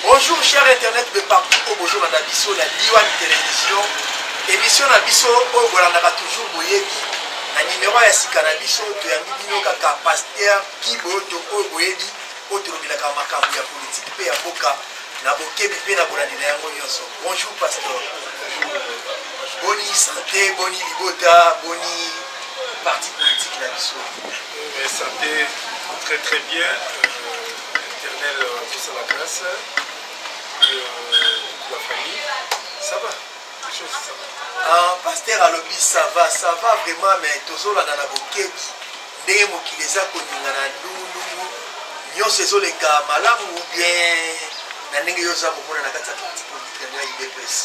Bonjour cher internet de partout oyo bozolanda biso na Diwan Télévision, émission na biso oyo bolandaka toujours, boyebi na numéro ya sika na biso toyambi bino kaka pasteur Guy Boyoto oyo boyebi, oyo tolobelaka makambo ya politike mpe ya mboka na bokebi mpe na bolandi na yango nyonso. Bonjour pasteur. Boni santé, boni libota, boni parti politique na biso? Santé très très bien. Éternel euh, la grâce. Et, toute la famille. Ça va. Les choses, ça va. Ah, pasteur alobi ça va, ça va vraiment, mais tozolanda na bokebi ndenge mokili eza koningana, ndungu nyonso ezoleka malamu ou bien na ndenge yo oza komona na kati ya parti politique na bino ya UDPS?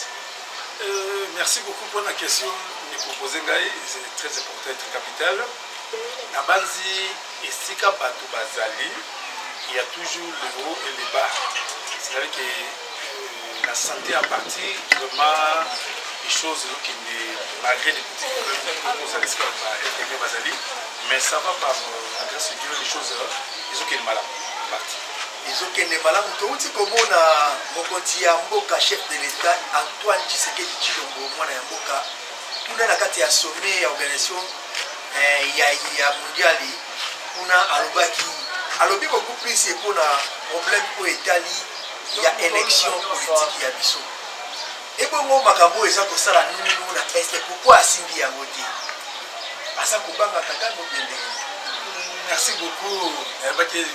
Merci beaucoup pour la question que vous posez, ngai. C'est très important et très capital. Na banzi esika bato bazali, il y a toujours le haut et le bas. C'est-à-dire que la santé à partir vraiment les choses qui, malgré les petits problèmes que vous allez faire bazali, mais ça va, par la grâce de Dieu, les choses ezokende malamu parti. Ezokende malamu. Touti komona mokonzi ya mboka, chef de l'État Antoine Tshisekedi Tshilombo, mwana ya mboka, kuna na kati ya sommet ya organisation ya mondiale kuna, alobaki, alobi beaucoup plus mpona problème oyo etali ya élection politique ya biso. Ebongo makambo oyo eza kosala nunu na Est, pourquoi asimbi yango te? Aza kobanga Kagame obendenge? Merci beaucoup. Nayebaki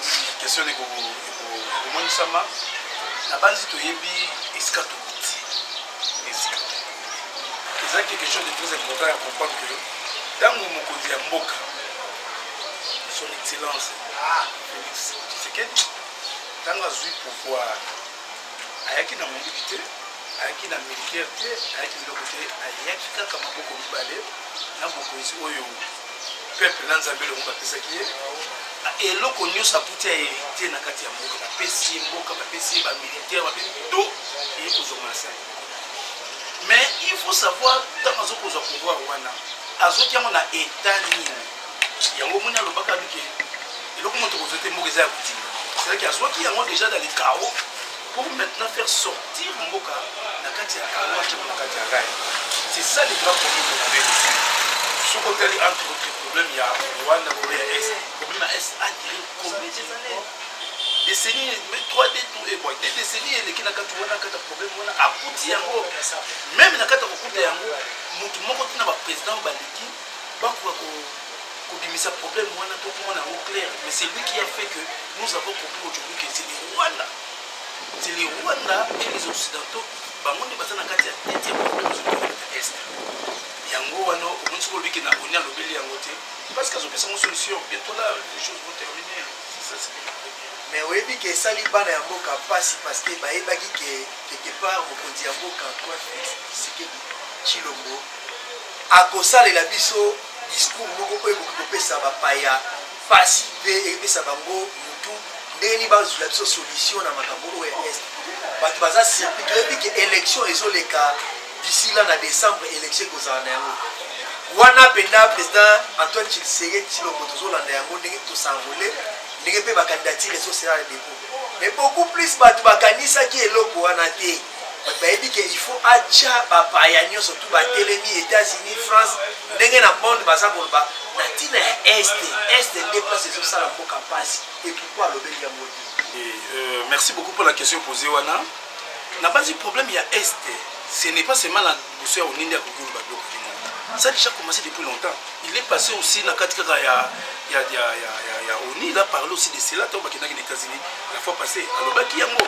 question ekomonisama. Na banzi toyebi esika towuti, esika eza quelque chose de très important ya comprendre que ntango mokonzi ya mboka, Son Excellence Félix Tshisekedi, ntango azwi pouvoir, ayaki na monduki te, ayaki na militaire te, ayaki biloko te, ayaki kaka maboko mibale na bokonzi oyo peuple na Nzambe elongo bapesaki ye. Eloko nyonso akuti ya hérité na kati ya mboka, bapesi ye mboka, bapesi ye bamilitaire, bapesi tout, eye kozonga na se. Mais il faut savoir, ntango azokozwa pouvoir wana, azwaki yango na état nini? Yango omoni alobaka bike eloko moto kozwa te, mboka eza ya kotinda. C'est-à-dire azwaki yango déjà dans le chaos pour maintenant faire sortir mboka na kati ya chaos, atiango na kati ya rail. C'est ça le grand problème qu'on avait ici. Soki otali, entre autres, problème ya Rwanda, problème ya Est, problème ya Est a duré combien des années, décennies, 3 d tout et bon, des décennies eleki na kati wana. Kati ya problème wana akuti yango, même na kati ya kokuta yango, motu moko tina baprésident baleki bakoka kobimisa problème wana to komona yango clair. Mais c'est lui qui a fait que nous avons compris aujourd'hui que c'est le Rwanda, c'est le Rwanda et les Occidentaux, bango nde baza na kati ya tete ya problème ezokende na Est. Yango wana omoni soki olobiki na oni alobeli yango te, parce que azopesa ngo solution. Bientôt là, les choses vont terminer. C'est ça ce que je voulais dire. Mais oyebi ke esali bana ya mboka mpasi, parce que bayebaki ke quelque part mokonzi ya mboka Antoine Félix Tshisekedi Tshilombo akosalela biso discours moko oyo ekoki kopesa bapaya mpasi mpe epesa bango mutu ndenge nini bazwila biso solution na makambo oyo ya Est. Bato baza surpris. Toyebi ke élection ezoleka d'ici là na décembre, élection ekozala na yango wana mpenza. Président Antoine Tshisekedi Tshilombo, tozolanda yango ndenge tos'enrôler, ndenge mpe bacandidature ezosela na dépôt. Mais beaucoup plus bato bakanisaki eloko wana te. Bato bayebi ke il faut atya bapaya nyonso tu batelemi, États-Unis, France, ndenge na monde baza koloba na ntina ya Est. Est nde place ezosala mboka mpasi. Et pourquoi alobeli yango te? Merci beaucoup pour la question posée wana. Na basi problème ya Est, ce n'est pas seulement la liboso ya oninde ya kokoloba biloko ndenge. Ça a déjà commencé depuis longtemps. Il est passé aussi na kati kaka ya ONU, il a parlé aussi de cela ntango bakendaki na États-Unis la fois passée, alobaki yango.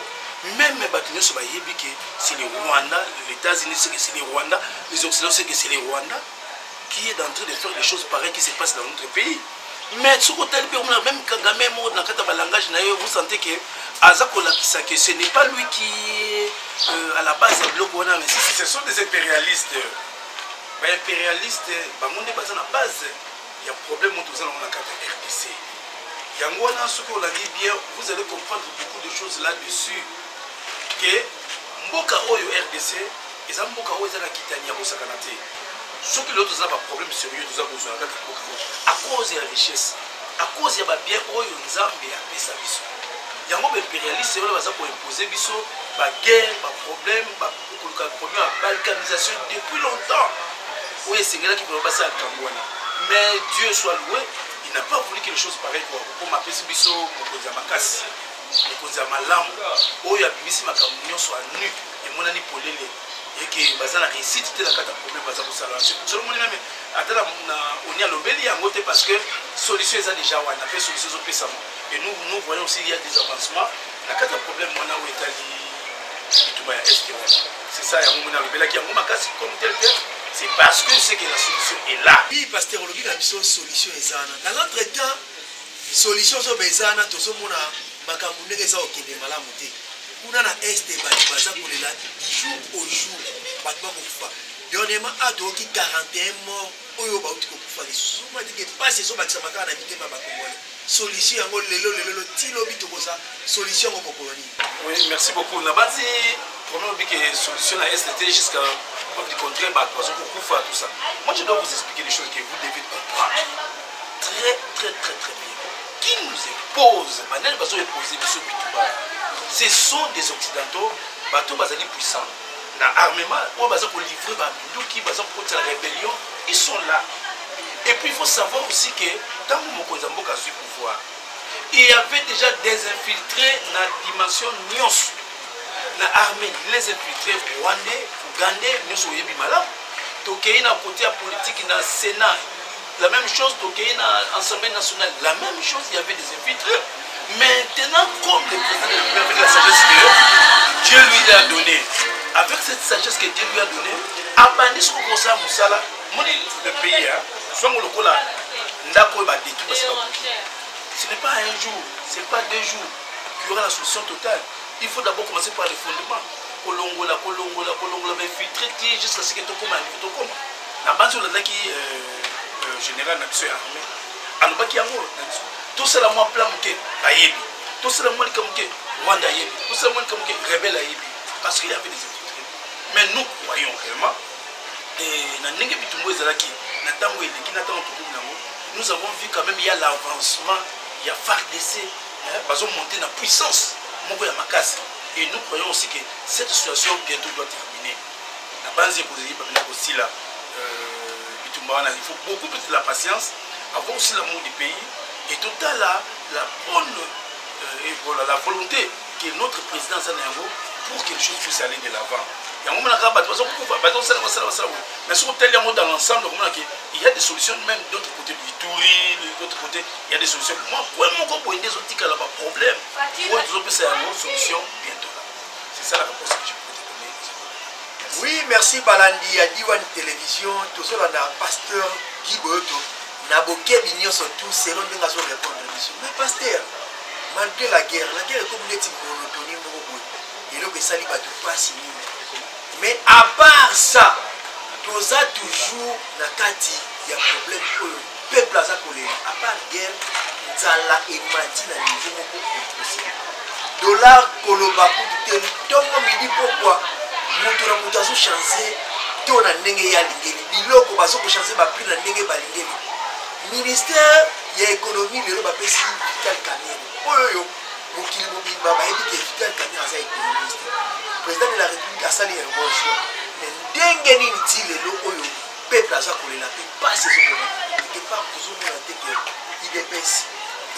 Même bato nyonso bayebi ke c'est le Rwanda. Les États-Unis, c'est que c'est le Rwanda. Les Occidentaux, c'est que c'est le Rwanda qui est en train de faire des choses pareilles qui se passent dans notre pays. Mais soki otali mpe, omona même Kagame moko na kati ya balangage na ye, vous sentez que aza kolakisa que ce n'est pas lui qui est à la base ya biloko wana. Mais si, ce sont des impérialistes, baimpérialiste, bango nde baza na base ya problème oyo toza nango na kati ya RDC. Yango wana soki olandi bien, vous allez comprendre beaucoup de choses là-dessus, ke mboka oyo RDC eza mboka oyo eza na kitani ya kosakana te. Soki lelo toza na baproblème sérieux toza kozwa na kati ya mboka oyo, à cause ya richesse, à cause ya babien oyo Nzambe apesa biso. Yango baimpérialiste wana baza koimpose biso baguerre, baproblème, koluka problème ya balkanisation depuis longtemps. Oyo esengelaki vraiment basala likambo wana, mais Dieu soit loué, il n'a pas voulu quelque chose pareil quoi. Kokoma apesi biso mokonzi ya makasi, mokonzi ya malamu, oyo abimisi makambo nyonso ya nu, emonani polele eke baza na réussite te na kati ya problème baza kosala. Solomoni meme ata na oni alobeli yango te, parce que solution eza déjà wana, mpe solution ezopesama. Et nous, nous voyons aussi, il y a des avancements na kati ya problème wana oyo etali bitumba ya Est wana. C'est ça, yango moni alobelaki yango makasi comme tel te, c'est parce que c'est que la solution est là. Oui, pasteur, olobi na biso solution eza wana. Na l'entretemps, solution ozoba eza wana, tozomona makambo ndenge eza kokende malamu te kuna na Est. Bato baza kolela du jour au jour, bato bakokufa. Dernièrement a toyoki 41 mort oyo bauti kokufa lisusu. Ozomona teke mpasi ezobakisama kaka na mitema ya Bakongole. Solution yango lelo lelo ti lobi, tokoza solution yango mokolo nini? Oui, merci beaucoup. Nabati problème obi ke solution na Est te jusqu'à preuve du contraire, bato bazo kokufa, tout ça. Moi, je dois vous expliquer des choses que vous devez comprendre très très très très bien. Qui nous impose, banani bazo imposer biso bitumba? Ce sont des Occidentaux, bato bazali puissants na armement, oyo baza kolivre baminduki, baza kokotisa la rébellion, ils sont là. Et puis il faut savoir aussi que ntango mokonzi ya mboka azwi pouvoir, il y avait déjà des infiltrés na dimension nyonso na armée, les infiltrés rwandais, ougandais, nyonso oyebi malamu. Tokei na côté ya politique, na Sénat, la même chose. Tokei na Assemblée nationale, la même chose, il y avait des infiltrés. Maintenant, comme le président de la République, avec la sagesse que Dieu lui a donnée, avec cette sagesse que Dieu lui a donnée, abandi soki kosala mosala. Moni le pays songo lokola ndako oyo badétruit, basi babuki. Ce n'est pas un jour, ce n'est pas 2 jours qu'il y aura la solution totale. Il faut d'abord commencer par les fondements, kolongola, kolongola, kolongola bainfiltré ti jusqu'à ce que tokóma na niveau tokóma. Na banzi oyo azalaki général na biso ya armée alobaki yango na biso: tosala mwa plan moke, bayebi, tosala mwa likambo moke, Rwanda ayebi, tosala mwa likambo moke, rebelle ayebi, parce qu'il y avait des infiltrés. Mais nous croyons réellement na ndenge bitumbu ezalaki na ntango eleki, na ntango tokomi yango, nous avons vu quand même, il y a l'avancement ya FARDC, bazomonter na puissance moko ya makasi. Et nous croyons aussi que cette situation bientôt doit terminer. Na banzi ekozali bapena kosila bitumba wana. Il faut beaucoup plus de la patience, avoir aussi l'amour du pays et totala la bonne et voilà, la volonté que notre président aza na yango pour que les choses puissent aller de l'avant. Yango monaka bato baza kokufa, bato basala, basala, basala boye, mais soki otali yango dans l'ensemble, okomona ke il y a des solutions même d'autre côté du Ituri, de l'autre côté il y a des solutions. Mwa point moko boye nde ezotikala baproblème oyo tozopesa yango solution bientôt là. C'est ça la réponse que je peux te donner. Merci. Oui, merci. Balandi ya Diwan Télévision, tozolanda pasteur Guy Boyoto na bokebi nyonso tout selon ndenge azorépondre biso. Mais pasteur, malgré la guerre, la guerre ekomi neti monotonie moko boye, eloko esali bato mpasi mingi. Mais à part ça, toza toujours na kati ya problème oyo peuple aza kolela. À part guerre, nzala emati na niveau moko impossible. Dollar, koloba kutu te. Ntongo, midi, pokwa, moto na moto azochange to na ndenge ye alingeli biloko, bazokochanger baprix na ndenge balingeli. Ministère ya économie lelo bapesi Vital Kamerhe, oyo oyo mokili mobimba bayebi ke Vital Kamerhe aza économiste. Président de la République asali un bon choix, mais ndenge nini ti lelo oyo peuple aza kolela mpe pasi ezokoma? Quelque part tozomona te ke UDPS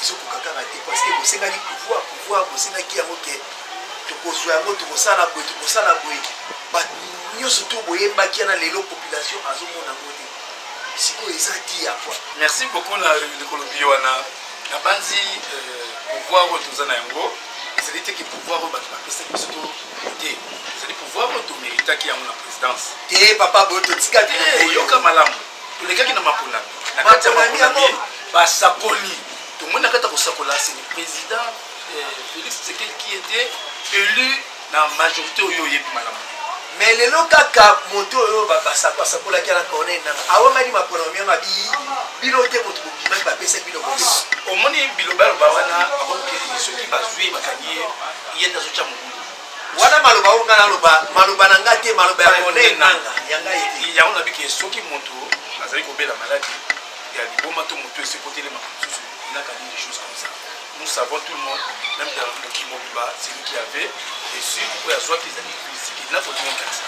ezokoka kaka te, parce que bosengaki pouvoir, pouvoir bosengaki yango ke tokozwa yango, tokosala boye, tokosala boye. Bato nyonso to boyembaki yana, lelo population azomona yango te. Sikoyo eza di ya quoi? Merci beaucoup na likolobi wana. Nabanzi pouvoir oyo toza na yango ezali te ke pouvoir oyo bato bapesaki biso to te, ezali pouvoir oyo toméritaki yango na présidence. Te, papa, boye totika. Yoka malamu, tolekaki na maponami. Na kati ya maponami basakoli, tomoni na kati ya kosakola, c'est le président Félix Tshisekedi qui était élu na majorité oyo oyebi malamu. Mais lelo kaka moto oyo basakolaki ana, Corneille Nanga, awangani maponami yango, abi bino te moto bobimaki, bapesaki bino. Omoni biloba aloba wana, akokende soki bazwi, bakangi ye, ye nde azotya mobulu. Wana maloba oyo nga naloba, maloba na nga te, maloba ya Corneille Nanga, ya ngai te. Yango nabiki, soki moto azali kobela maladi ya liboma to moto esi kotelema mosusu, inakani des choses comme ça. Nous savons tout le monde, même dans mokili mobimba, celui qui avait reçu oyo azwaki ezali Tshisekedi na kotinga kanisa.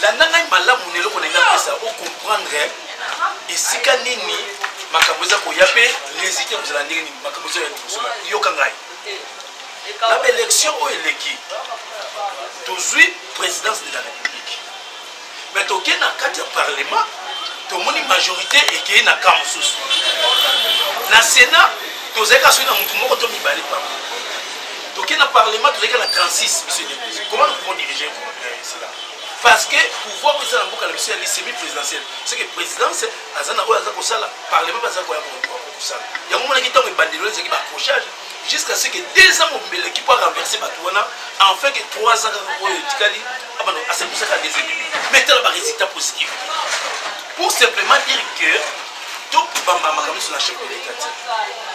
Landa ngai malamu na eloko na ngai napesa ocomprendre esika nini makambo eza koya mpe résultat ekozala ndenge nini makambo ezoya liboso. Yoka ngai, na baélection oyo eleki tozwi présidence de la République, mais tokei na kati ya parlement, tomoni majorité ekei na camp mosusu. Na Sénat tozalaki kaka soki na motu moko to mibale pamba. Tokei na parlement, tozalaki na 36 biso députés. Comment nous pouvons diriger cela? Parce que pouvoir oyo eza na mboka na biso ya semi présidentielle, c'est que présidence aza na oyo aza kosala, parlement baza koya kosala yango. Monaki ntango ebandeli wana ezalaki baaccrochage jusqu'à ce que 2 ans mobimba eleki mpo arenverse bato wana, enfin que 3 ans kaka oyo etikali abano asepusaka des ennemis. Mais tala barésultat positif, pour simplement dire que tobamba makambo nyonso na chef de l'État te.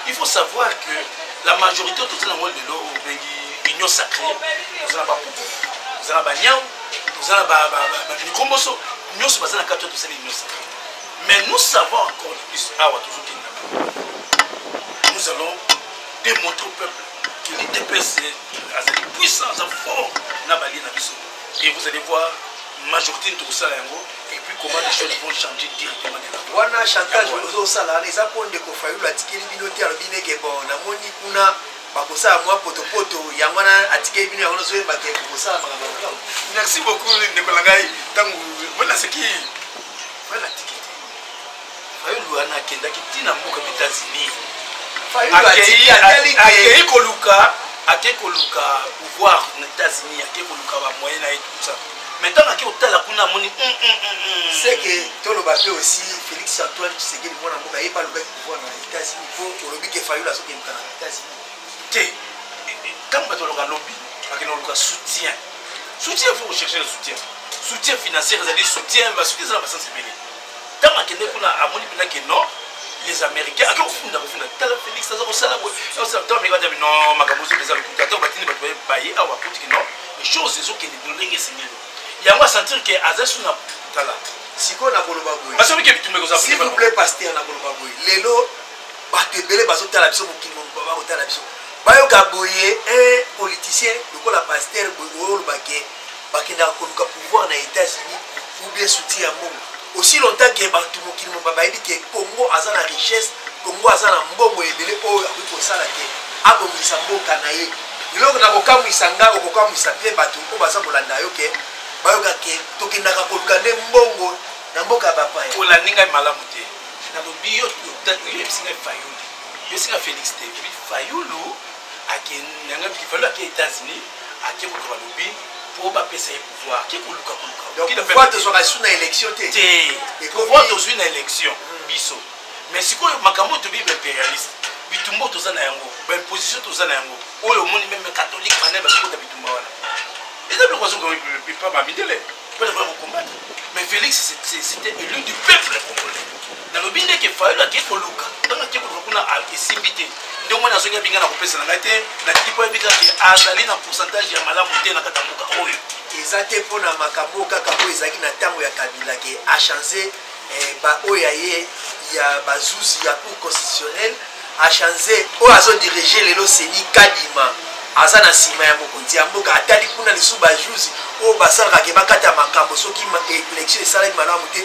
Il faut savoir que la majorité oyo toza nango lelo, obengi union sacrée, toza na bapuku, toza na banyau, toza na bamikomboso nyonso baza na kati oyo tosali union sacrée. Mais nous savons encore de plus, awa tozokenda, nous allons démontrer au peuple que l'UDPS azali puissant, aza fort na balie na biso, et vous allez voir majorité tokosala yango et puis comment les choses vont changer directement de la Wana chantage ozosala wana eza mpo ndeko Fayulu atikeli bino te. Alobi ndeke bon, namoni kuna bakosala mwa potopoto, yango wana atikeli bino yango, nazoyebake kosala makambo ya malamu. Merci beaucoup, ndeko na ngai. Ntango mona naseki, Fayulu atiki te. Fayulu wana akendaki ntina mboka ba États-Unis. Fayulu atiki, atali ke Akei koluka pouvoir na États-Unis, akei koluka bamoyen na ye, tout ça. Mais ntango akei kotala kuna, amoni C'est que toloba mpe aussi Félix Antoine Tshisekedi, mwana mboka, ye mpe alukaki pouvoir na États-Unis, mpo olobi ke Fayulu azokeluka na États-Unis. Te, ntango bato baloka lobi bakende koluka soutien, soutien, il faut rechercher le soutien, soutien financier ezali soutien, basoutien eza na basens ebele. Ntango akende kuna, amoni mpenza ke non, les Américains ake kofunda, kofunda, tala Félix aza kosala boye. Ntango Américain atiabi non, makambo ozo eza lokuta. Ntango batindi bato baye awa, bakuti ke non, les choses ezokende lolenge esengeli. Yango asentir ke aza su na tala. Sikoyo nakoloba boye. Basoki ke bitumba ekozala. S'il vous plaît, pasteur, nakoloba boye: lelo bato ebele bazotala biso, mokili bakotala biso, bayoka boye un politicien lokola pasteur boye oyo oloba ke bakendaka koluka pouvoir na États-Unis ou bien soutien ya mbongo, aussi longtemps ke bato mokili mobimba bayebi ke Congo aza na richesse, Congo aza na mbongo ebele oyo akoki kosala ke abongisa mboka na ye. Eloko na kokamwisa nga, okokamwisa mpe bato oyo baza kolanda yo, ke bayoka ke tokendaka koluka nde mbongo na mboka ya bapaya. Olandi ngai malamu te. Nalobi yo, oyebisi ngai Fayulu, oyebisi ngai Félix te. Obi Fayulu akendanga, Fayulu ake États-Unis, ake koluka, balobi mpo bapesa ye pouvoir, ake koluka, koluka. Donc pouvoir tozwaka su na élection te? Te, pouvoir tozwi na élection biso. Mais sikoyo makambo oyo toyebi, baimpérialiste, bitumba oyo toza na yango, baimposition toza na yango, oyo omoni même catholique banani bazokota bitumba wana, eza biloko bazopa bamindele mpona koya kocombattre. Mais Félix, c'était élu du peuple congolais. Nalobi ndeke Fayulu ake koluka, ntango ake koluka kuna, esimbi te. Ndenge mwana azongi, abinga na kopesa na ngai te, natiki mpo yebi kaka azali na pourcentage ya malamu te na kati ya mboka oyo. Eza te mpona makambo kaka oyo ezalaki na ntango ya Kabila ke achange baoyo ya ye ya bazuzi ya Cour constitutionnelle, achange oyo azodirige lelo CENI, Kadima, aza na nsima ya mokonzi ya mboka. Atali kuna lisusu bajuzi oyo basalaka ke bakata makambo soki élection esalaki malamu te,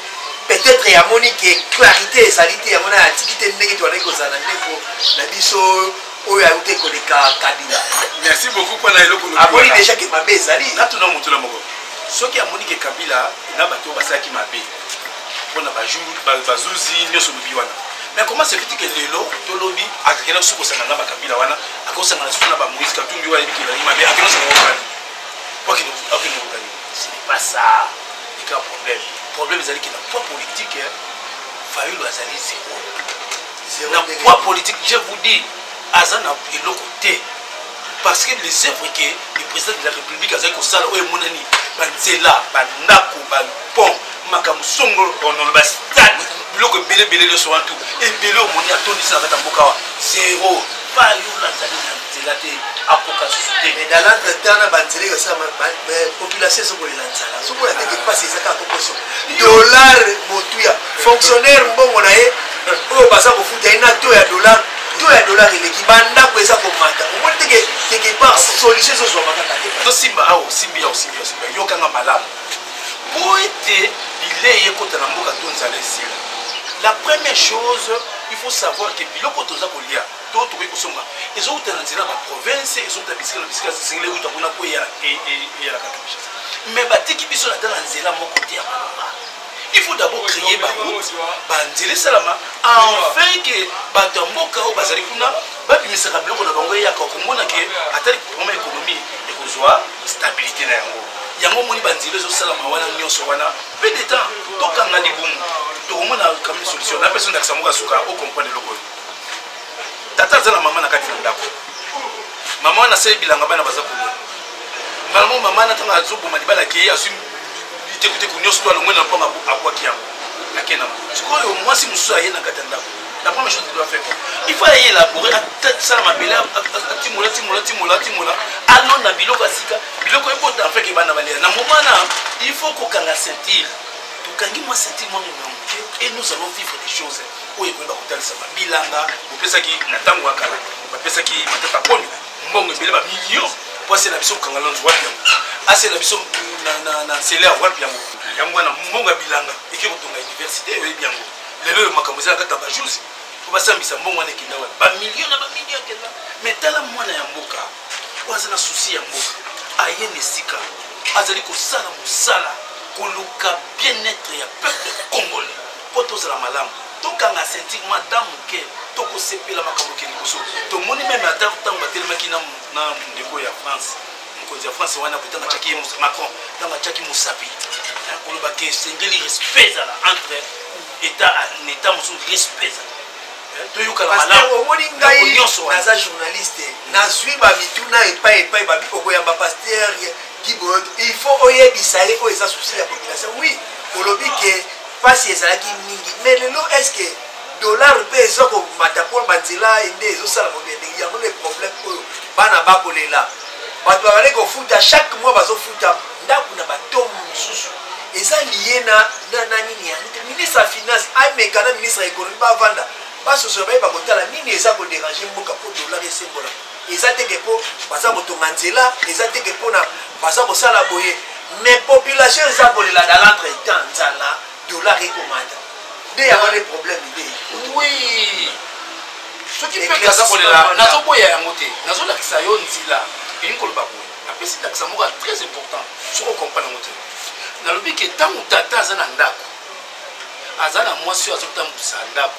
peut-être yamoni ke clarité ezali te, yango na atiki te ndenge toalaki kozala na ndeko na biso oyo ayuti koleka, Kabila. Merci beaucoup mpona eloko. Amoni déjà ke mabe ezali. Natuna motu na moko: soki amoni ke Kabila na bato oyo basalaki mabe mpona bazuzi nyonso olobi wana, mais comment se fait que lelo tolobi akakenda soki kosangana na bakabila wana, akosangana susu na bamoïse Katumbi oyo ayebi ke ezali mabe, akenda osangana okani po akende kokani? Ce n'est pas ça eka problème. Problème ezali ke na poids politique, Fayulu azali zéro na poids politique. Je vous dis, aza na eloko te, parce que les œuvres que le président de la République azali kosala, oyo emonani, banzela, bandako, bapont, makambo songolo, onolo, bastade, biloko ebele ebele nyonso wana tu ebele omoni atondisi na kati ya mboka awa, zéro. Fayulu azali na nzela te, akoka susu te. Mais dans l'entretemps, na banzela ekosala, population ezokolela nzala, ozomona teke mpasi eza kaka kokoso dollar, motuya fonctionnaire, mbongo na ye oyo baza kofuta ye na to ya dollar. Taux ya dollar eleki, bandako eza komata. Omoni te ke quelque part solution ezozwama kaka te. Tosimba awa, osimbi ya osimbi ya osimbi, yokanga malamu mpo ete bilei ekota na mboka to nzala esila. La première chose, il faut savoir que biloko toza kolia to tokoki kosomba ezowuta na nzela ya baprovince, ezowuta bisika na bisika, esengeli euta kuna mpo eyalaka Kinshasa. Mais batiki biso na ata na nzela moko te ya malonga. Il faut d'abord créer baroute, banzela esalama, enfin ke bato ya mboka oyo bazali kuna babimisaka biloko na bango, eyaka komona ke ata vraiment économie ekozwa stabilité na yango. Yango omoni banzela ezosalama wana nyonso wana, peu de temps tokanga libumu, tokomona quand même solution. Napesi ndakisa moko ya suka, ocomprendre eloko oyo. Tata aza na mama na kati na ndako, mama wana asali bilanga, bana baza kolia. Mbala moko mama wana, ntango azoboma libala, akei azwi bitekuteku nyonso to alongwe na mpongo, abwaki yango, ake nango. Sikoyo mwasi mosusu aye na kati ya ndako. La première chose qu'il doit faire, il faut aye élaborer, asala mabele, atimola, timola, timola, timola, alona biloko ya sika, biloko ebota, afin ke bana balia. Na moment na il faut kokanga ceinture. Tokangi mwa ceinture mwa ngonga moke et nous allons vivre des choses oyo ekoyeba kotalisama. Bilanga bopesaki na ntango ya kala, bapesaki Matata Ponyo mbongo ebele, bamillion, po asela biso kokanga lonzo. Wapi yango? Asela biso na nsele ya wapi yango? Yango wana mbongo ya bilanga eke kotonga université. Oyebi yango lelo oyo makambo eza na kati ya bajuzi po basambisa mbongo wana ekenda wana, bamillion na bamillion ekenda. Mais tala mwana ya mboka oyo aza na souci ya mboka, aye na esika azali kosala mosala, koluka bien-être ya peuple congolais mpo tozala malamu. Tokanga ceinture mwa ata moke, tokosepela makambo ke liboso. Tomoni meme ata ntango batelemaki na ndeko ya France, mokonzi ya France wana boye, ntango atiaki ye, Macron, ntango atiaki mosapi koloba ke esengeli respect ezala entre état na état mosusu, respect ezala, toyokana malamu. Omoni ngai naza journaliste, nazwi bamituna epai epai, babi okoyamba pasteur Guy Boyoto, il faut oyebisa ye oyo eza souci ya population. Oui, olobi ke mpasi ezalaki mingi, mais lelo est ce que dollar mpe eza komata mpo banzela nde ezosala mobendenge? Yango nde problème oyo bana bakolela. Bato bazali kofuta chaque mois, bazofuta ndako na batomo mosusu, eza lié na nini ya ministre ya finance. Ameka na ministre ya économie, bavanda, basosola, bayeba kotala nini eza kodéranger mboka mpo dollar esembola. Eza teke mpo baza kotonga nzela, eza teke mpona baza kosala boye, mais population eza kolela. Dans l'entretemps, nzala, dollar ekomata, nde yango nde problème nde. Oui, soki mpe aza kolela, nazoboya yango te, nazolakisa yo nzela. Elingi koloba boye, napesi ndakisa moko ya très important. Soki ocomprendre yango te, nalobi ke ntango tata aza na ndako, aza na mwasi oyo azotambusa ndako,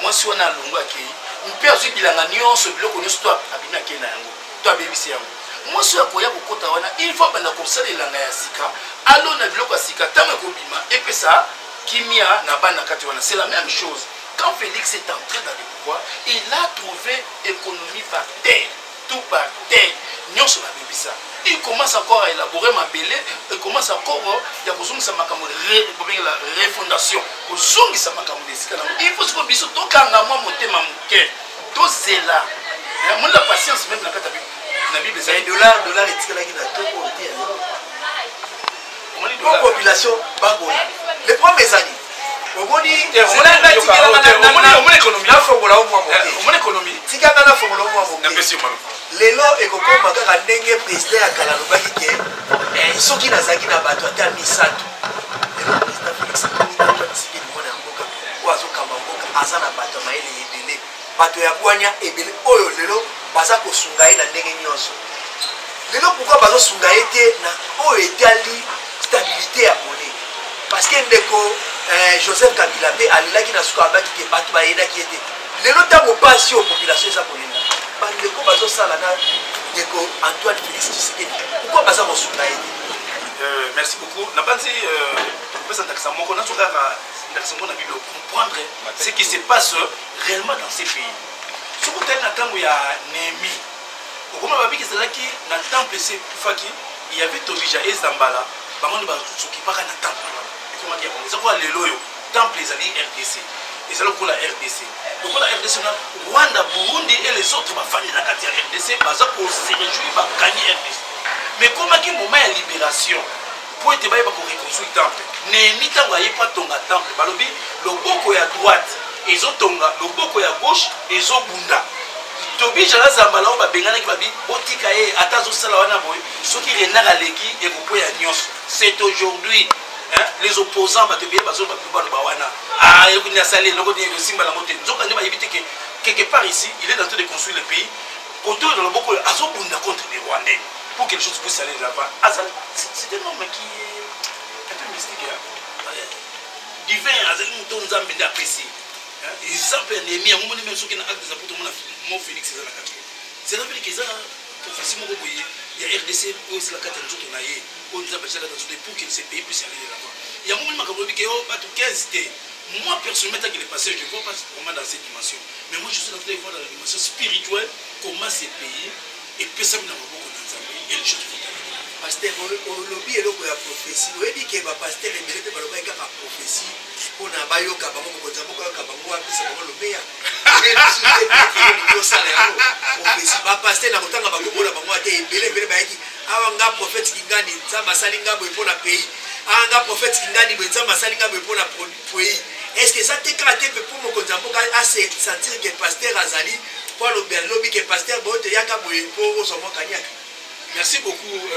mwasi wana alongo, akei mpe azwi bilanga nyonso, biloko nyonso to abimi, akei na yango to abebisi yango, mwasi oyo akoya kokota wana, il faut abanda kosala elanga ya sika, alona biloko ya sika. Ntango ekobima, epesa kimia na bana kati wana. C'est la même chose quand Félix est entré dans le pouvoir, il a trouvé économie par terre, tout par terre, nyonso babebisa. Il commence encore à élaborer mabele, il commence encore ya kozongisa makambo, bobengela refondation, kozongisa makambo na esika nango. Il faut sikoyo biso tokanga mwa motema moke, tozela moni la patience. Même na kati na Bible ezali dollar etikalaki na taux oyo te po population bakola. Le problème ezali, omoni, nafongola o mwa moke, tikanga nafongola o mwa moke. Lelo ekokoma kaka ndenge président ya kala alobaki ke soki nazalaki na bato ata misato. Lelo président Félix Antoine Tshisekedi, mwana ya mboka oyo azokamba mboka, aza na bato ya mayele ebele, bato ya bwania ebele oyo lelo baza kosunga ye na ndenge nyonso. Lelo pourquoi bazosunga ye te na oyo etali stabilité ya monnaie? Parce que ndeko Joseph Kabila mpe alelaki na suka, abaki ke bato bayedaki ye te. Lelo ntango mpasi oyo population eza kolela, bandeko bazosala na ndeko Antoine Félix Tshisekedi, pourquoi baza kosunga ye te? Merci beaucoup. Nabanzi kopesa ndakisa moko, nazo kaka ndakisa moko na Bible, comprendre ce qui se passe réellement dans ces pays. Soki otali na ntango ya Néhémie, okoma babiki ezalaki na temple esi ekufaki, il y avait Tobija et Zambala, bango nde basokipaka na temple wana, ekomaki ya bango. Eza koka lelo oyo temple ezali RDC, eza lokola RDC, lokola RDC na Rwanda, Burundi et les autres bafandi na kati ya RDC, baza kose réjouir, bakangi RDC. Mais ekomaki moment ya libération mpo ete bayeba koreconstruire temple. Néhémie, ntango aye mpo atonga temple, balobi loboko ya droite ezotonga, loboko ya gauche ezobunda. Tobija na Zambala oyo babenganaki babi botika ye ata azosala wana boye, soki renard aleki ekokweya nyonso. C'est aujourd'hui, hein, les opposants bato ebele bazoloba bilobaloba wana, ah, eloko nini asali, eloko nini ekosimba nango te. Nzoka nde bayebi te ke quelque part ici il est en train de construire le pays. Koto oyo na loboko oyo azobunda contre les Rwandais pour que les choses puissent aller de l'avant. C'est un homme qui est un peu mystique, hein? Divin, azali moto Nzambe nde apesi. Exemple ya Néhémie, yango moni même soki na Acte des Apôtres omona mo Félix eza na kati. Cela veut dire que eza prophétie moko boye ya RDC oyo ezala kati ya nzoto na ye, oyo Nzambe atia kati ya nzoto pour que ce pays puisse aller de l'avant. Yango moni makambo lobi ke oh, bato 15 te. Moi personnellement, tant que le pasteur, je ne vois pas vraiment dans cette dimension. Mais moi je suis en train de voir dans la dimension spirituelle comment ce pays epesami na maboko na Nzambe et les choses vont aller. Pasteur, olobi eloko ya prophétie. Oyebi ke ba pasteur ebele mpe balobaki kaka prophétie mpona bayoka bango, mokonzi ya mboka ayoka bango, apesa bango lobeya. Olingi osala yango prophétie, bapasteur na kotanga bakombo na bango ate ebele ebele bayaki awa: nga prophète Kingani, Nzambe asali nga boye mpo na pays. Awa nga prophète Kingani boye, Nzambe asali nga boye mpo na pays. Est ce que eza te kaka te mpe mpo mokonzi ya mboka ase sentir ke pasteur azali mpo alobi, alobi ke pasteur boye, toyaka boye mpo ozwa mwa kaniaka? Merci beaucoup.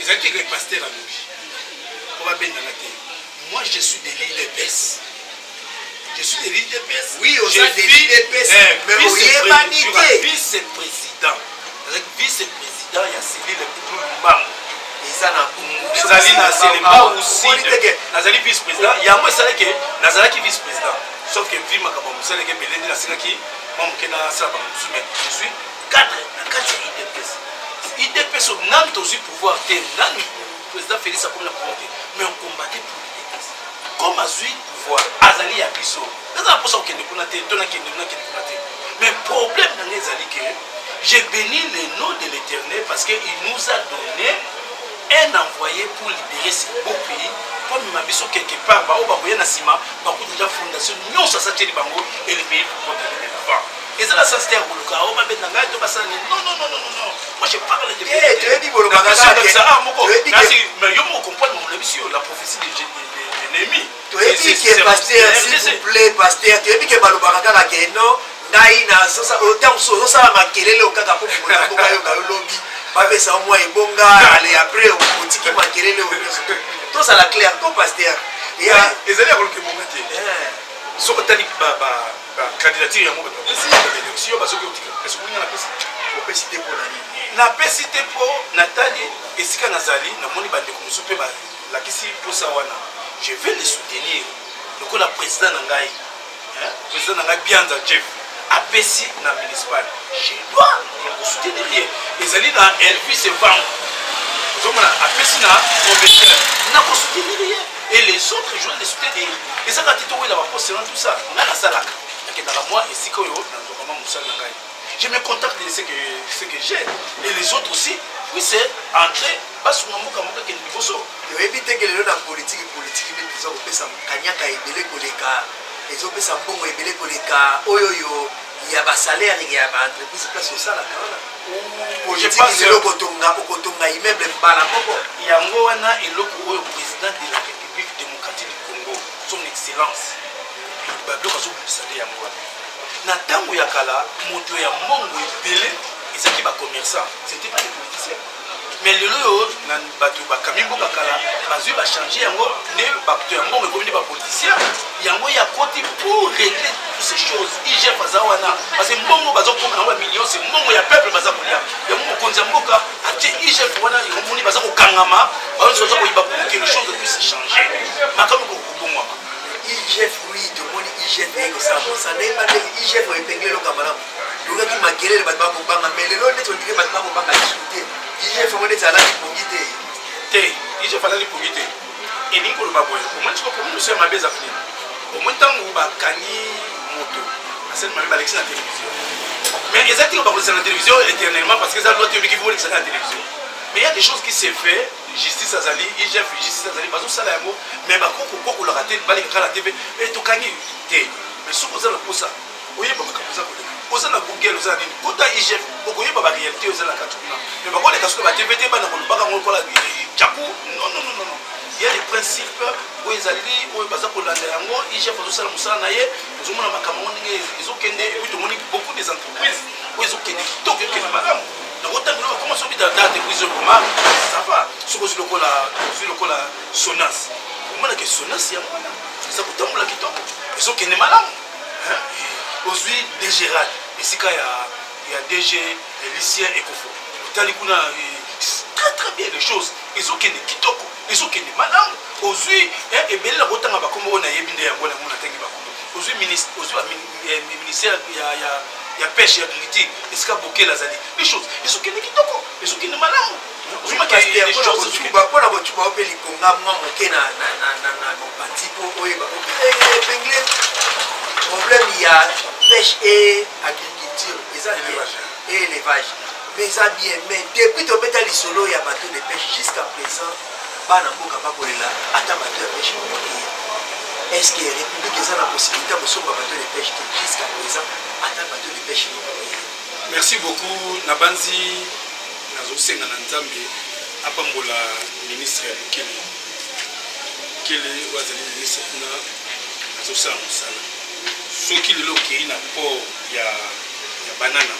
Ezali te ke pasteur alobi mpo babendanga te. Moi, je suis de l'UDPS, je suis de l'UDPS. Oui, oza de l'UDPS, mais oyebani te. Vice président, azalaki vice président ya cellule Mbango. Eza na Ezali na Selembao Sud, nazali vice président. Yango esalaki nazalaki vice président, sauf que vi makambo ya mosala eke ebele nde nasengaki mwa moke nasala bango mosusu, mais je suis cadre na kati ya UDPS. UDPS oyo nanu tozwi pouvoir te, nanu président Félix akomi na pouvoir te, mais on combattait pour l'UDPS. Comme azwi pouvoir, azali ya biso, naza na mposa kokende kuna te, to nakende nakende kuna te. Mais problème na ngai ezali ke j'ai béni le nom de l'Éternel parce que il nous a donné un envoyé pour libérer ce beau pays, mpo amema biso quelque part. Baoyo bakoya na nsima bakuta déjà fondation nyonso asatieli bango et le pays va aller de l'avant. Eza na sens te ya koluka oyo babenda ngai to basala nini. Non, non, non, non, non, moi je parle de Eh, toyebi bolobaka kaka ah moko toyebi mais yo moko comprendre mon biso la prophétie de Néhémie. Toyebi ke pasteur, s'il vous plaît, pasteur, toyebi ke balobaka kaka ke non, ngai na ntango mosusu ozosala makelele oyo kaka mpo mokonzi ya mboka yoka yo, lobi bapesa yo mwa ebonga, ale après otiki makelele oyo nyonso. Tozala clair ko, pasteur. Ya ezali ya koluka ebonga te. Soki otali bacandidature yango, bato bapesi baélection, basoki otika esokolinga napesi. Opesi te mpo na nini? Napesi te mpo natali esika nazali, namoni bandeko mosusu mpe balakisi mposa wana, je vais les soutenir lokola président na ngai, hein, président na ngai Bianza Jeff apesi na municipal, je dois ya kosoutenir ye. Ezali na Elvis Evango, ozomona apesi na provincial, nakosoutenir ye et les autres, je dois les soutenir. Ezaka te towela baposte na tout ça. Ngai nasalaka, nakendaka mwa esika oyo nazwaka mwa mosala na ngai, je me contacte de ce que j'ai et les autres aussi puissent entrer, basunga mboka, mboka ekende liboso. Toyebi te ke lelo na politiki, politiki nde toza kopesa kanyaka ebele koleka, ezopesa mbongo ebele koleka oyo oyo ya basalaire ya baentreprise place osalaka wana. Politiki lelo okotonga, okotonga immeuble mbala moko. Yango wana eloko oyo président de la République démocratique du Congo, son excellence, babiloko azobundisa nde yango wana. Na ntango ya kala, moto ya mbongo ebele ezalaki bacommerçant, c'était pas des politiciens. Mais lelo oyo na bato bakami mboka kala bazwi bachange yango nde bato ya mbongo ekomi nde bapoliticien. Yango ya koti pour régler toutes ces choses, IGF aza wana parce que mbongo bazokoma nango bamillion, c'est mbongo ya peuple baza kolia. Yango mokonzi ya mboka atie IGF wana, yango moni baza kokangama, banso baza koyiba pour que les choses puissent changer, makambo kobongwama. IGF, oui, tomoni IGF ekosala mosala ndenge ndenge IGF epengeli eloko malamu. Tokaki makelele, bato bakobanga, mais lelo neti ondire bato bakobanga lisusu te. IGF yango neti alali pongi te. Te, IGF alali pongi te. Elingi koloba boye, omoni siko komi mosu ya mabe eza nini? Omoni ntango bakangi moto asali mabe, balekisi na télévision, mais eza tika bakolekisa na télévision éternellement parce que eza loi te. Obiki bolekisa na télévision, mais il y a des choses qui se fait. Justice azali, IGF, justice azali, bazosala yango, mais bakokokolaka te, baleka kaka na TV e tokangi te. Mais soki oza na posa oyeba makambo eza koleka, oza na Google, oza na nini, kota IGF, okoyeba baréalité oyo eza na kati kuna. Mais bakoleka soki batv te, bana kolobaka yango lokola jaku. Non, non, non, non. Il y a des principes oyo ezali oyo baza kolanda yango. IGF azosala mosala na ye, tozomona makambo yango ndenge ezokende. Et puis tomoni beaucoup des entreprises oyo ezokende kitoko, ekende malamu. Nakotanga bakoma soki d'entreprise oyo vraiment ça va. Soki ozwi lokola Sonas, omonake Sonas yango wana eza kotambola kitoko, ezokende malamu. Ozwi DGRAD, esika ya DG Lucien Ekofo, otali kuna, très très bien, les choses ezokende kitoko, ezokende malamu. Ozwi ebele na kotanga bakombo oyo nayebi nde yango nango natangi bakombo. Ozwi ministère ya pêche, ya agriculture, esika Bokela azali, les choses ezokende kitoko, ezokende malamu. Mpona kotuba mpe likonga mwa moke na mopanzi mpo oyeba épingle problème ya pêche et agriculture eza et élevage, mais eza bien. Mais depuis tobeta lisolo ya bateau de pêche jusqu'à présent, bana mboka bakolela, ata bateau ya pêche moko te. Est ce que république eza na possibilité ya kosomba bateau de pêche te? Jusqu'à présent, ata bateau de pêche moko te. Merci beaucoup. Nabanzi nazosenga na Nzambe apambola ministre ya Bokele. Bokele oyo azali ministre kuna, azosala mosala. Soki lelo okei na port ya Banana,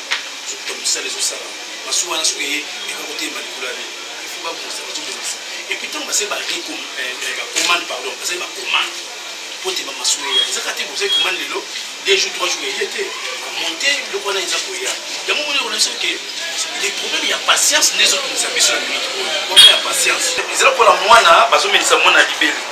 ozokuta mosala ezosala. Masuwa wana soki eye, eka kotelema likolo ya nini? Ifo babongisa, bazobongisa. Et puis ntango basali bacommande, pardon, basali bacommande po te bamasuwa eya, ezaka te bozali commande lelo, 2 jours, 3 jours, eye te. Bamonte biloko wana eza koya. Yango moni okona biso ke les problèmes ya patience nde ezotungisa biso na minute oyo. Problème ya patience ezala mpona mwana, bazomelisa mwana libele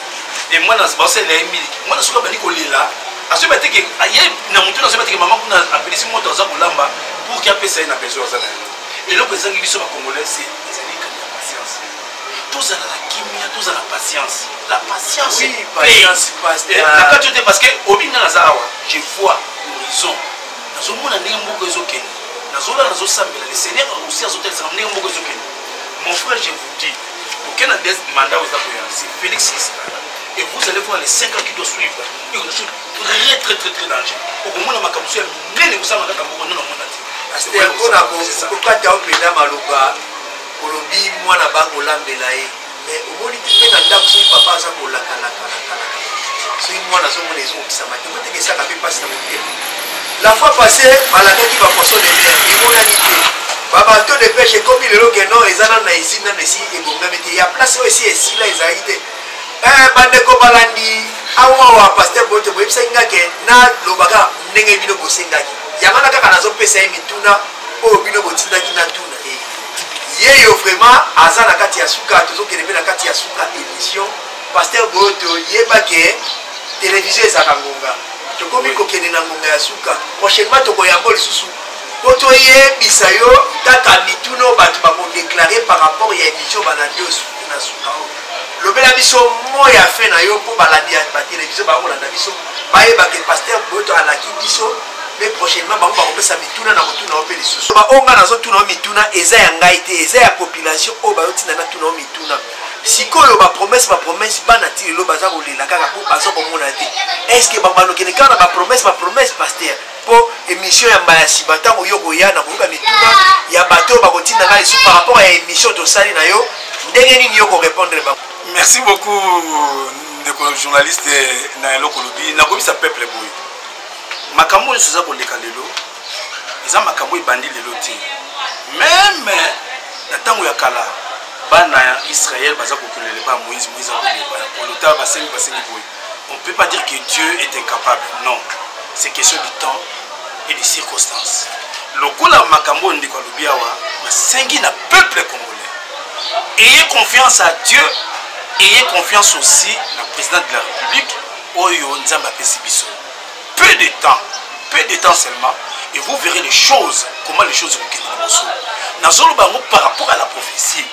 e mwana baosalela ye miliki. Mwana soki abandi kolela, azoyeba te ke ye na motu, azoyeba te ke mama kuna apelisi moto, aza kolamba pour ke apesa ye na besoin aza na yango. Eloko ezangi biso bacongolais, c'est ezali kaka ya patience. Tozala na kimia, tozala patience, la patience. Oui, patience, pasteur. Na kati te, parce que obi nga naza awa, je vois l'horizon, nazomona ndenge mboka ezokende, nazolala, nazosambela, le Seigneur aussi azotelisaka ndenge mboka ezokende. Mon frère, je vous dis, okende na des mandat oyo eza koya, c'est Félix qui sera là et vous allez voir les 5 ans qui doivent suivre, et très très très très danger. Okomona makambo so ya minene kosala kaka moko nano omona te. Pasteur, mpona kokata yo mpenza maloba, olobi mwana bakolambela ye, mais omoni te mpe na ndako, soki papa aza kolakalakalakala, soki mwana azomona ezokokisama te, oteke esaka mpe mpasi na motema. La fois passée balakaki bapoisson de mer, emonani te. Babateau de pêche ekomi lelo ke non, eza nano na usine, nano esi ebongami te. Ya place oyo esi esila ezalaki te. Bandeko balandi awawa, pasteur Bote, boyebisaki nga ke nalobaka ndenge bino bosengaki yango na kaka nazopesa ye mituna oyo bino botindaki na tuna ye. Yo vraiment aza na kati ya suka, tozokende mpe na kati ya suka émission. Pasteur Boyoto, yeba ke télévision ezalaka ngonga, tokomi kokende na ngonga ya suka. Prochainement tokoyambo lisusu mpo toyebisa yo kaka mituna oyo bato bakodéclarer par rapport ya émission balandi oyo na suka oyo. Lobela biso mo ya fin na yo mpo balandi ya batelevizio bakolanda biso bayeba ke pasteur Boyoto alaki biso, mais prochainement bango bakopesa mituna na kotuna yo mpe lisusu. Baoyo ngai nazotuna yo mituna eza ya ngai te, eza ya population oyo bazotinda natuna yo mituna. Sikoyo bapromesse, bapromesse, bana ti lelo baza kolela kaka mpo baza komona te. Est ce que balokende kaka na bapromesse, bapromesse, pasteur? Mpo émission ya mbala ya nsima, ntango yo koya na koyoka mituna ya bato oyo bakotinda ngai lisusu par rapport ya émission tosali na yo, ndenge nini yo korépondre bango? Merci beaucoup, ndeko journaliste. Na eloko olobi, nakoyebisa peuple boye: makambo nyonso eza koleka lelo eza makambo ebandi lelo te. Même na ntango ya kala, bana ya Israel baza kokelela epai ya Moïse, Moïse akolela epai ya Polo. Ta basengi, basengi boye. On peut pas dire que Dieu est incapable, non, c'est question du temps et des circonstances. Lokola makambo oyo ndeko alobi awa, nasengi na peuple congolais: ayez confiance à Dieu, ayez confiance aussi na président de la République oyo Nzambe apesi biso. Peu de temps, peu de temps seulement, et vous verrez les choses, comment les choses ekokende liboso. Nazoloba yango par rapport à la prophétie.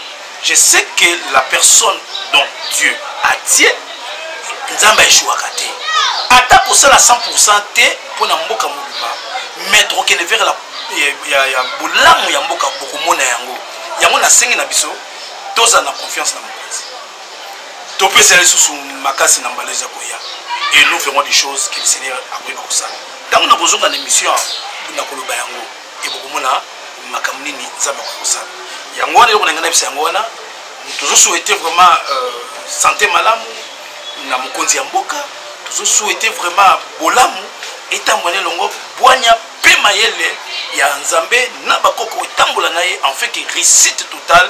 Je sais que la personne dont Dieu atie, Nzambe aéchouaka te. Ata kosala 100 te mpo na mboka mobimba, mais tokokende vers la ya bolamu ya mboka, bokomona yango. Yango nasengi na biso tozala na confiance na mokonzi, topesa lisusu makasi na mbala eza koya, et nous verrons des choses que le Seigneur akoyeba kosala. Ntango nakozonga na émission, nakoloba yango e bokomona makambo nini Nzambe akoki kosala. Yango wana eloko na ngai nayebisa yango wana. Tozosouhaite vraiment Santé malamu na mokonzi ya mboka. Tozosouhaite vraiment bolamu etambola elongo, bwanya mpe mayele ya Nzambe na bakoko etambola na ye, en fait que réussite totale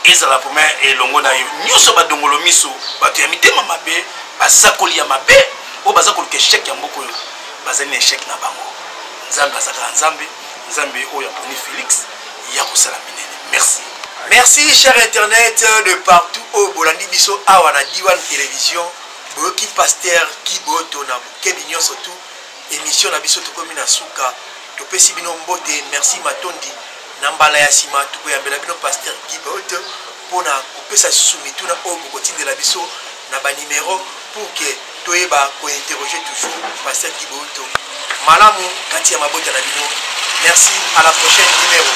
ezala vraiment elongo na ye. Nyonso badongolo miso, bato ya mitema mabe, basakoli ya mabe oyo baza koluka échec ya mboka oyo, bazali na échec na bango. Nzambe azalaka Nzambe, Nzambe oyo aponi Félix ya kosala minene. Merci. Merci, cher internet de partout oyo bolandi biso awa na D1 Télévision. Boyoki pasteur Guy Boto na bokebi nyonso tu. Émission na biso tokomi na suka. Topesi bino mbote, merci, matondi. Na mbala ya nsima tokoyambela bino pasteur Guy Boto mpona kopesa lisusu mituna oyo bokotindela biso na banimero pour que toyeba kointerroger toujours pasteur Guy Boto malamu kati ya mabota na bino. Merci, à la prochaine numéro.